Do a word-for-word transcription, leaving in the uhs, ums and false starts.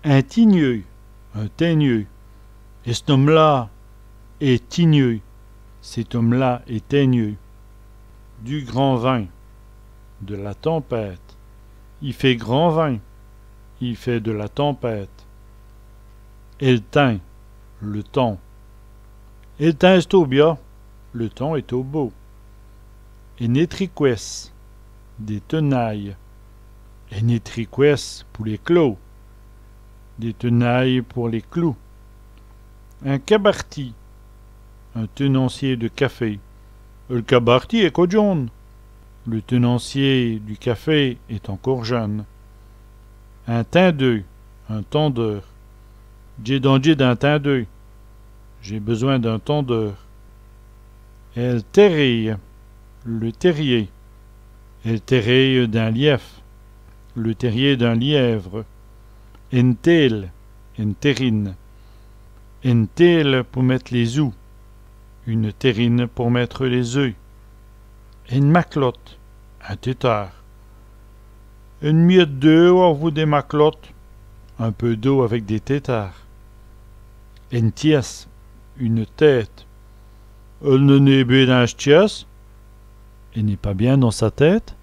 In tigneû, un teigneux. Ç' n-ome-là èst tigneû. Cet homme-là est teigneux. Du grand vint, de la tempête. I fét grand vint. Il fait de la tempête. El timps, le temps. El timps èst au bia. Le temps est au beau. Ène ètricwèsse, des tenailles. Ène ètricwèsse pou lès clôs. Des tenailles pour les clous. In cabartî, un tenancier de café. El cabartî èst co djon.ne. Le tenancier du café est encore jeune. In tindeû, un tendeur. Dj'é dandjî d'in tindeû. J'ai besoin d'un tendeur. El tèréye, le terrier. El tèréye d'in liève. Le terrier d'un lièvre. Ène tèle, une terrine. Ène tèle pou mète lès-oûs. Une terrine pour mettre les œufs. Ène maclote, un tétard. Ène miète d'eûwe avou dès maclotes. Un peu d'eau avec des têtards. Ène tièsse, une tête. Èle n'èst nén bén dins s' tièsse. Elle n'est pas bien dans sa tête.